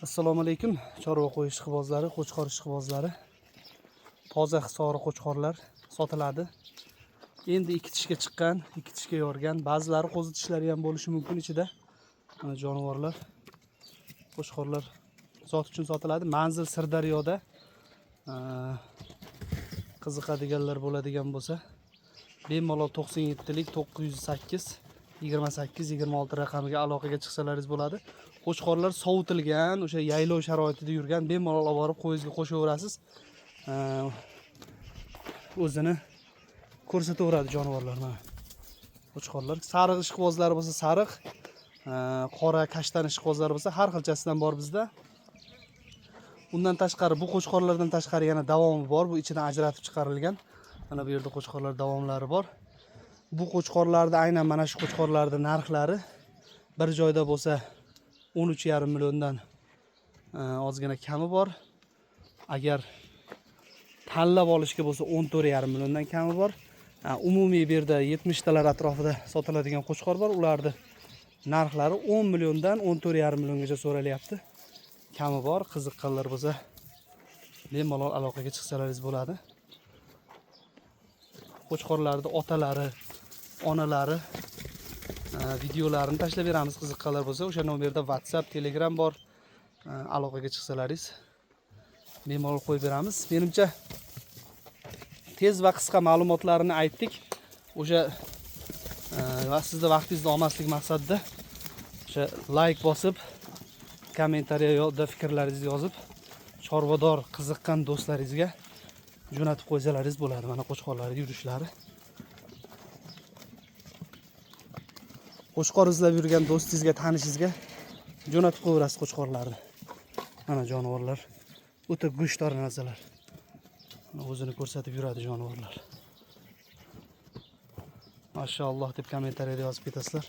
Assalomu alaykum, chorva qo'y ishqibozlari, qo'chqor ishqibozlari. Toza Hisori qo'chqorlar sotiladi. Endi ikki tishga chiqqan, ikki tishga yorgan, ba'zilari qo'zi tishlari ham bo'lishi mumkin ichida. Mana jonivorlar, qo'chqorlar zot uchun sotiladi. Manzil Sirdaryoda. Qiziqadiganlar bo'ladigan bo'lsa, bemalol 97lik 908 28 26 raqamiga aloqaga chiqsalaringiz bo'ladi. Qo'chqorlar sovutilgan, o'sha yaylov sharoitida yurgan, bemalol olib borib qo'yingizga qo'shaverasiz. O'zini ko'rsataveradi jonivorlar mana. Qo'chqorlar sariq ishqibozlari bo'lsa sariq, qora kashtan ishqibozlari bo'lsa har xilchasidan bor bizda. Undan tashqari, bu qo'chqorlardan tashqari yana davomi bor. Bu ichidan ajratib chiqarilgan. Mana bu yerda qo'chqorlar davomlari bor. Bu qo'chqorlarda, aynan mana shu qo'chqorlarning narxlari bir joyda bo'lsa 13,5 milliondan ozgina kami bor. Agar tanlab olishga bo'lsa 14,5 milliondan kami bor. Umumiy bu yerda 70 talar atrofida sotiladigan qo'chqor bor. Ularni narxlari 10 milliondan 14,5 milliongacha so'ralyapti. Kami bor, qiziqqanlar bo'lsa bemalol aloqaga chiqsalaringiz bo'ladi. Qo'chqorlarni otalari, onalari videolarini tashlab beramiz, qiziqqanlar bo'lsa. O'sha nomerda WhatsApp, Telegram bor. Aloqaga chiqsalaringiz bemalol qo'yib beramiz. Menimcha, tez va qisqa ma'lumotlarini aytdik. O'sha va sizni vaqtingizni olmaslik maqsadida o'sha layk bosib, kommentariyada fikrlaringizni yozib, chorvador qiziqqan do'stlaringizga jo'natib qo'ysalaringiz bo'ladi. Mana qo'chqorlar yurishlari. Qo'chqor izlab yurgan do'stingizga, tanishingizga jo'natib qo'yaverasiz qo'chqorlarni. Mana jonivorlar o'ta go'shtdor narsalar. Mana o'zini ko'rsatib yuradi jonivorlar. Mashalloh deb kommentariyada yozib ketasizlar.